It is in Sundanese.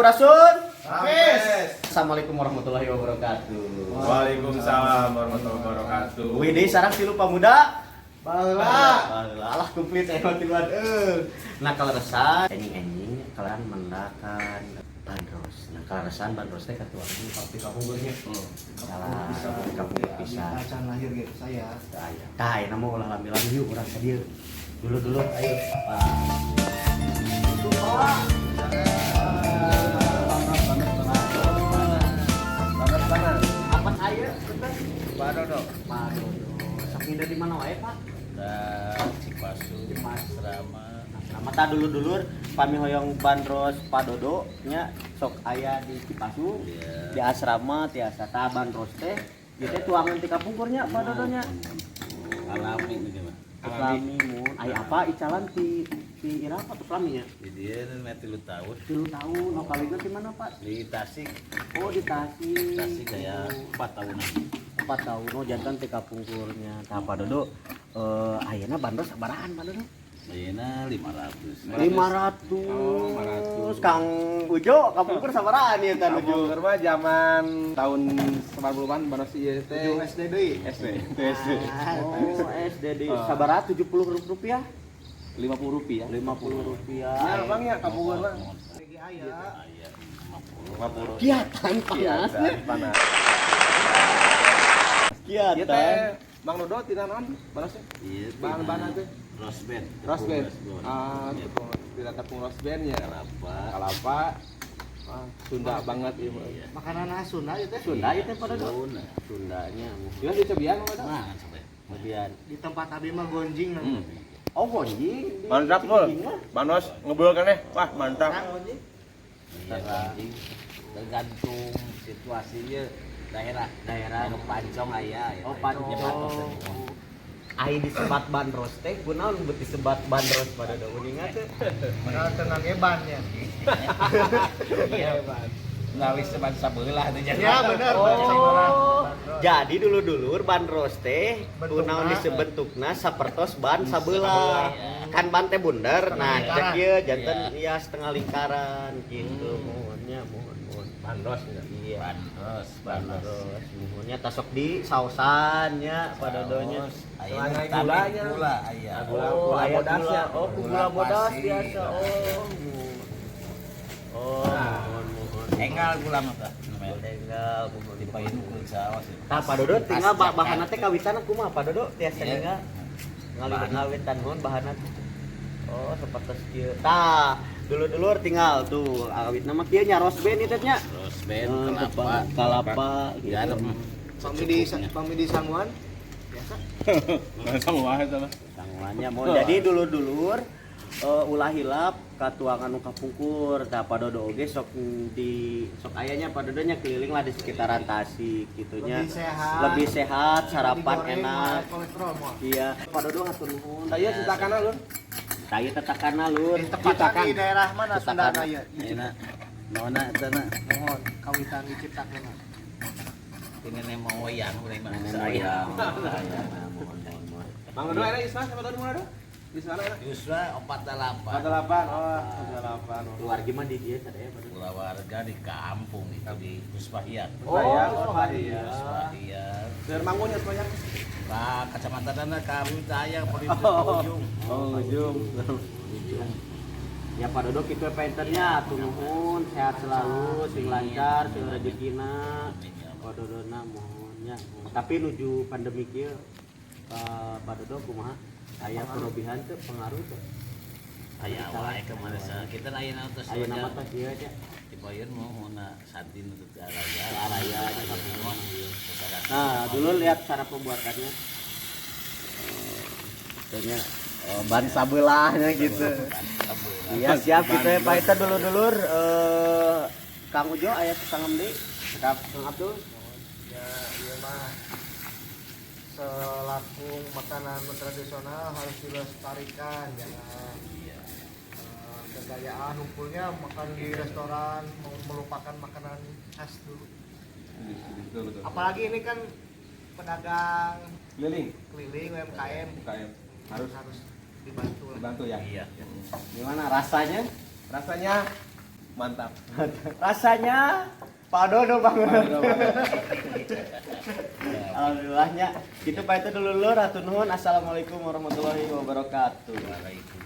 Sampurasun. Rampes. Assalamualaikum warahmatullahi wabarakatuh. Waalaikumsalam warahmatullahi wabarakatuh. Widi sareng tilu pamuda. Baheula. Baheula lah komplit emang tiluan euy. Nah, kaleresan enjing-enjing kalian mendakan bandros. Nah, kaleresan bandros teh katuang di kapungkurnya. Salah kapungkur pisan. Acan lahir gitu saya. Tah, tah ayeuna mah ulah lami-lami, yuk urang ka dieu. Dulu-dulu ayo. Pak. Itu, Pak. Banget banget. Apa aya? Pak Dodo. Pak Dodo. Sok ngider di mana wae, Pak? Dan Cipasu, Cipasu. Asrama. Nah, selamat tah dulur-dulur pami hoyong bandros Pak Dodo nya sok aya di Cipasu. Iya. Di asrama tiasa. Tah, bandros teh ieu teh tuangan ti kapungkurnya, Pak Dodo nya. Alami ini mah. Alami mun aya apa icalan ti ti ira apa tuh lami nya? Di dia ini 3 tahun. 3 tahun. Oh, kawitna di mana, Pak? Di Tasik. Oh, di Tasik. Tasik kayak 4 tahunan. 4 tahun. Oh, janten ti kapungkurnya. Tah, Pak Dodo, eh, ayeuna bandros sabarahan, Pak Dodo? Ayeuna 500. 500. Oh, 500. Kang Ujo, kapungkur sabarahan ieu tah nuju? Kapungkur mah zaman tahun 90-an baru sih ieu teh. Tujuh SD deui. SD, itu SD. Oh, SD di sabaraha, 70 rupiah? 50 rupiah. 50 rupiah. Ya, Bang ya kapungkur mah. Lagi aya. Aya 50. 50. Kiatan panasnya. Panas. Kiatan. Ieu teh Bang Dodo tina naon barosnya? Iya. Bahan-bahan teh. Rosben. Rosben. Tepung. Ah, Iya. tepung, tina tepung rosben ya. Kelapa. Kelapa. Ah, Sunda banget ieu mah. Iya. Makanan khas Sunda itu teh. Sunda itu Pak Dodo. Sunda. Sundanya. Jelas dicobian Bang Dodo. Nah, sampai. Kemudian Di tempat abi mah gonjing nah. Oh, gonjing. Mantap, Bol. Bandros ngebul kan eh. Wah, mantap. Terang gonjing. Iya, anjing. Tergantung situasinya daerah. Daerah. Anu pancong aya ya. Oh, pancong. Ai disebat bandros teh kunaon bet disebat bandros pada Dodo, uninga teh? Padahal tenang ebannya. Iya, Ngalis seban sabelah teh jadi. Ya benar, ban sabelah. Oh, jadi dulur-dulur bandros teh Bentukna. kunaon disebentukna sapertos ban sabelah. Kan ban teh bundar. Nah, Setengah cek lingkaran. ieu janten iya setengah lingkaran gitu. Muhunnya muhun muhun. Bandros ya. Iya. Bandros, bandros. Bandros muhunnya tasok di sausan nya Pak Dodonya. Ayeuna Selain tambah gulanya. gula aya. Gula, Oh, gula aya bodas gula. ya. Oh, ku Gula gula bodas pasir. biasa. Oh. Muhun. Oh, muhun muhun. Enggal gula mah tah. Enggal muhun. Dipayun ku saos. Tah, Pak Dodo tinggal bahanna teh kawitan kumaha, Pak Dodo tiasa Iya. ninggal Bahanna. ngawitan muhun bahanna teh. Oh, sapertos kieu. Tah, dulur-dulur tinggal tuh awitna mah kieu nya rosben ieu teh nya. Rosben, Eh, kelapa, kelapa gitu. garam. Pami di pami di Sanguan biasa. Sama wae eta mah. Sanguannya mau jadi dulur-dulur, eh, ulah hilap katuangan nu kapungkur. Tah, Pak Dodo oge sok di sok ayanya Pak Dodo nya keliling lah di sekitaran Tasik gitu nya. Lebih sehat. Lebih sehat, sarapan Digoreng, enak. moal kolesterol moal. Iya, Pak Dodo hatur nuhun. Saya citakan lur. Saya tetakana, lur. Di tepatnya di daerah mana Citakan. Sunda ya? Ayeuna nona eta na. Mohon kawitan diciptakeun. Ini nenek moyang urang mah. Nenek moyang. Mohon, mohon, mohon. Bang Dodo enak Isma sama tahun mana Do? Di sana enak. Yusra 48. 48. Oh, 48. Keluarga mah di dieu sadaya, Pak Dodo. Keluarga di kampung itu di Puspahian. Oh, iya. Puspahian. Seur mangun ya semuanya. Pak kecamatan kami tayang paling ujung. Oh, ujung. Ujung. Ya, Pak Dodo kitu penternya, hatur nuhun, sehat selalu, sing lancar, sing rezekina. Pak Dodona muhunnya. Tapi nuju pandemi kieu, Pak Pak Dodo kumaha? Aya perobihan teu, pengaruh teu? Aya wae kemana sa. Kita ayeuna tos Ayeuna mah teh kieu nya. Dibayar mau na santin untuk araya. Araya nya kampung. Nah, dulu lihat cara pembuatannya. Tentunya ban sabelahnya gitu. Iya, siap gitu ya Pak Ita dulur-dulur, eh, Kang Ujo aya setengah deui. Cekap. Kang Abdul. Ya, iya mah selaku makanan tradisional harus dilestarikan, jangan Iya. kegayaan ngumpulnya makan di restoran melupakan makanan khas dulu. Betul, betul. Apalagi ini kan pedagang Keliling. keliling UMKM. UMKM. Harus harus dibantu lah. dibantu ya. Iya. Gimana rasanya? Rasanya Mantap. Rasanya Pak Dodo banget. Pak Dodo banget. Alhamdulillahnya. Gitu Pak itu dulu lur, hatur nuhun. Assalamualaikum warahmatullahi wabarakatuh. Waalaikumsalam.